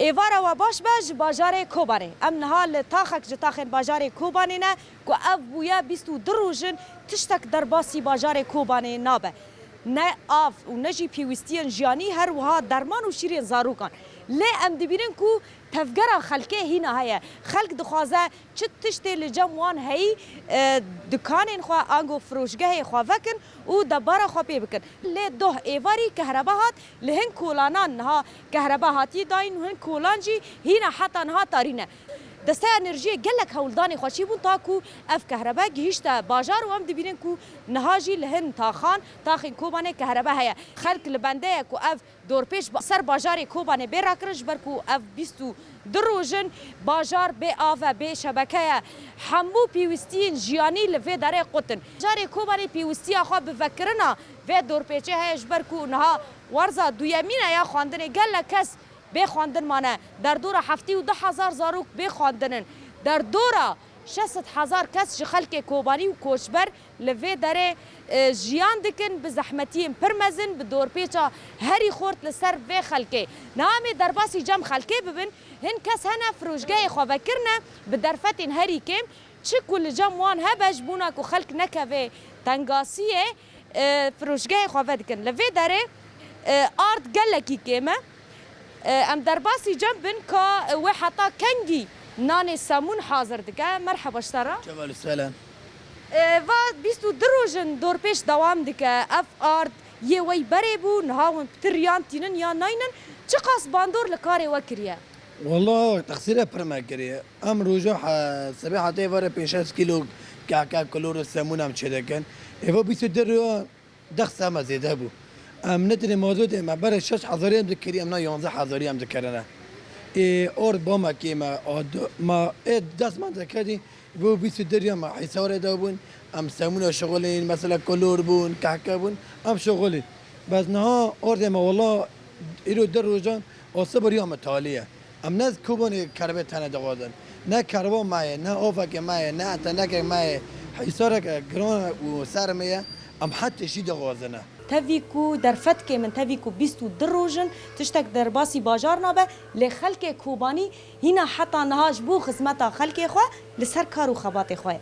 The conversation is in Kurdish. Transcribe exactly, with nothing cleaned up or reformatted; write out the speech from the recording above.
Êvara we baş be ji bajarê Kobanê. Em niha li taxek ji taxên bajarê Kobanê ne ku ev bûye bîst û du roj in tiştek derbasî bajarê Kobanê nabe. Ne av û ne jî pêwîstiyên jiyanî, her wiha derman û şîrên zarokan. Lê em dibînin ku tevgera xelkê hîna heye. Xelk dixwaze çi tiştê li cem wan heyî, e, dikanên xwe ango firoşgehê xwe vekin û debara xwe pê bikin. Lê doh êvarî kehrebe hat, li hin kolanan niha kehrebe hatiye dayîn û hin kolan jî hîna heta niha tarî ne. Desteya Enerjiyê gelek hewldanê xwe çêbûn ta ku ev kehrebe gihîşte bajar û em dibînin ku niha jî li hin taxan, taxên Kobanê kehrebe heye. Xelk li bende ye ku ev dorpêç ba-, ser bajarê Kobanê bê rakirin, ji ber ku ev bîst û du roj in bajar bê av e, bê şebeke ye. Hemû pêwîstiyên jiyanî li vê derê qut in. Bajarê Kobanê pêwîstiya xwe bi vekirina vê dorpêçê heye, ji ber ku niha werza duyemîn e ya xwendinê, gelek kes bê xwendin mane. Derdora heftê û du hezar zarok bê xwendin in. Derdora şeş sed hezar kes ji xelkê Kobanî û koçber li vê derê, e, jiyan dikin, bi zehmetiyên pir mezin, bi dorpêça herî xurt li ser vê xelkê. Niha em ê derbasî cem xelkê bibin, hin kes hene firojgehê xwe vekirine bi derfetên herî kêm, çi ku li cem wan hebe ji bona ku xelk nekeve tengasiyê, e, firojgehê xwe vedikin. Li vê derê, e, ard gelekî kêm e. E, em derbasî cem bin ka wê heta kengî nanê semûn hazir dike. Merheba ji te re. Cemal Selen. E, va bîst û du roj in dorpêç dewam dike. Ev ard yê wey berê bû, niha hûn pitir yan tînin ya naynin. Çiqas bandor li karê we kiriye? Wala, texsîre pir me kiriye. Em roja he-, sibê heta êvarê pênc şeş kîlo keke, kilor û semûn em çêdikin. Êva bîst û du roja deh sema zêde bû. Em ne tenê mazotê me berê şeş hezarî em dikirî, em na yanzdeh hezarî em dikirine. Ê, ard ba me kêm e, ad-, ma ê dest me dikirî, bo bîst û du roja me hîsarê de bûn, em semûna şixulîn, mesela kolor bûn, keke bûn, em şixulîn. Bes niha ardê me wela îro du rojan asib riya me talî ye. Em ne Kobanê kerbê tene dixwazin. Ne kerba me ye, ne aveke me ye, ne entenekek me ye. Hîsareke giran û ser me ye. Em her tiştî dixwazine. Tevî ku derfetkê min, tevî ku bîst û du roj in, tiştek derbasî bajar nabe, lê xelkê Kobanî hîna heta niha ji bo xizmeta xelkê xwe li ser kar û xebatê xwe ye.